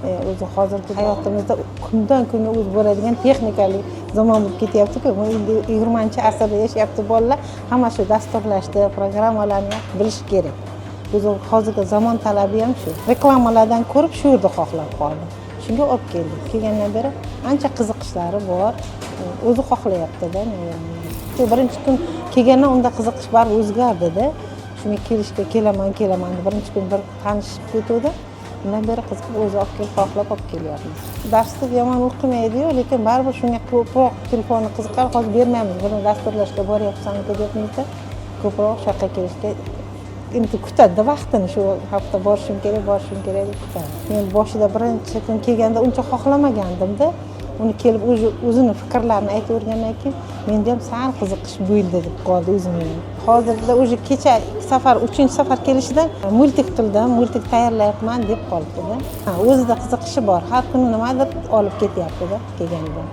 O'zi hozirgi hayotimizda kundan kunga o'zi boradigan texnikali zamon bo'lib ketyapti-ku. Endi 20-asrda yashayapti bolalar, hamma shu dasturlashni, programmalarni bilish kerak. O'zi hozirgi zamon talabi ham shu. Reklamalardan ko'rib shu yerda xohlab qoldim. Shunga olib keldik. Kelgandan beri ancha qiziqishlari bor. O'zi xohlayapti-da. Shu birinchi kun kelgandan unda qiziqish baribir o'zgardida. Shunga kelishga kelaman, kelaman deb birinchi kun bir tanishib ketuvdi. Undan beri qiziqib o'zi olib kelib, xohlab olib kelyapmiz. Darsni yomon o'qimaydi-yu, lekin baribir shunga ko'proq telefonni qiziqar. Hozir bermaymiz, buni dasturlashga boryapsan-ku deyapmiz-da. Ko'proq shu yoqqa kelishga endi kutadi vaqtini, shu hafta borishim kerak, borishim kerak deb kutadi. Men boshida birinchi kun kelganda uncha xohlamagandim-da. Uni kelib o'zini fikrlarini aytavergandan keyin menda ham sal qiziqish bo'ldi deb qoldi o'zimga. Hozirda уже kecha ikki safar, uchinchi safar kelishidan мультик qildim, мультик tayyorlayapman deb qolibdi-da. O'zida qiziqishi bor. Har kuni nimadir olib ketyapti-da kelganidan.